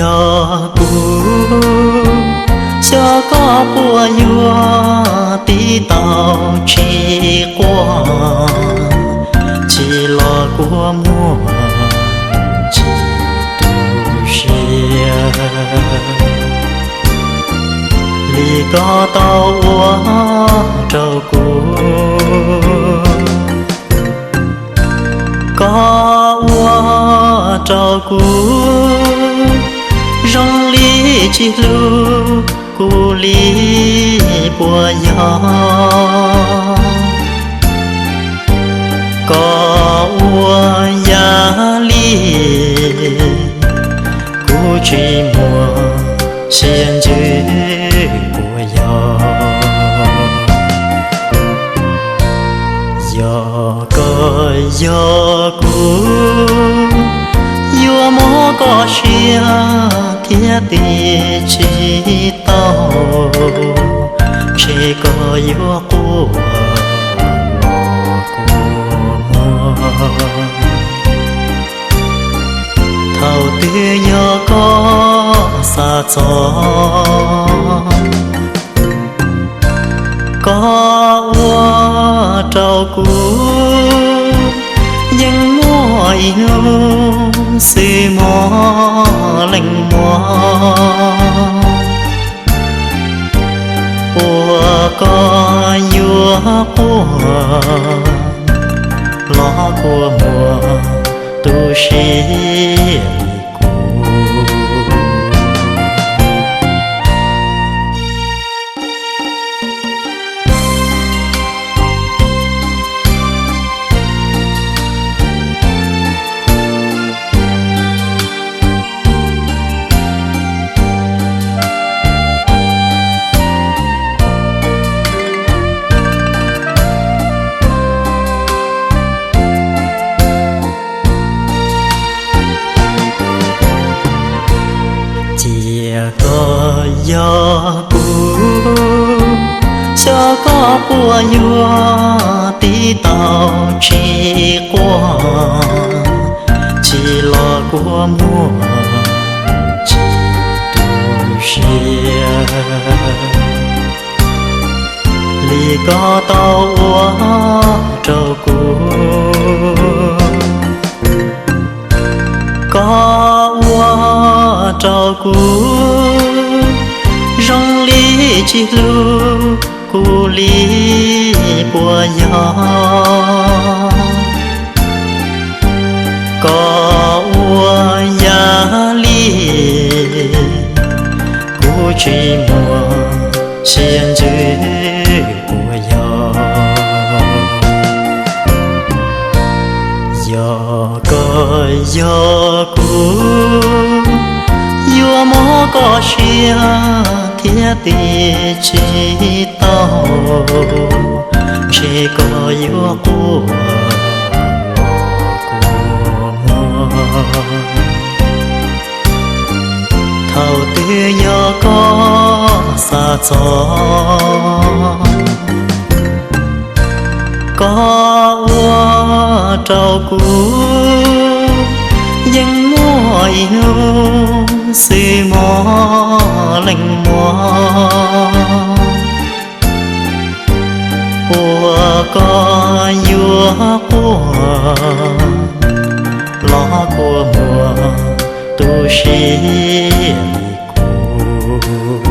Yog kuv, xyov koj puas yuav tiv tau tsis quaj, tsis los kua muag, tsis tu siab li koj tau ua rau kuv. Koj ua rau kuv zoo li tsis hlub kuv li puas yog? Koj ua yam li kuv tsis muaj siab ntsws puas yog? Yog koj yog kuv, yuav mob koj siab thiab tig tsis tau, ntshe koj yuav quaj los kua muag. Thaum twg yog koj xav txog, koj ua rau kuv yeej muaj ib hnub xwb mob leej muag. Ua koj yuav quaj los kua muag tu siab li kuv. Cia koj yog kuv, xyov koj puas yuav tiv tau tsis quaj, tsis los kua muag, tsis tu siab li koj tau ua rau kuv. Koj ua rau kuv zoo li tsis hlub kuv li puas yog? Koj ua yam li kuv tsis muaj siab ntsws puas yog? Yog koj yog kuv, yuav mob koj siab thiab tig tsis tau, ntshe koj yuav quaj los kua muag. Thaum twg yog koj xav txog, koj ua rau kuv yeej muaj ib hnub xwb mob leej muag. Ua koj yuav quaj los kua muag tu siab li kuv.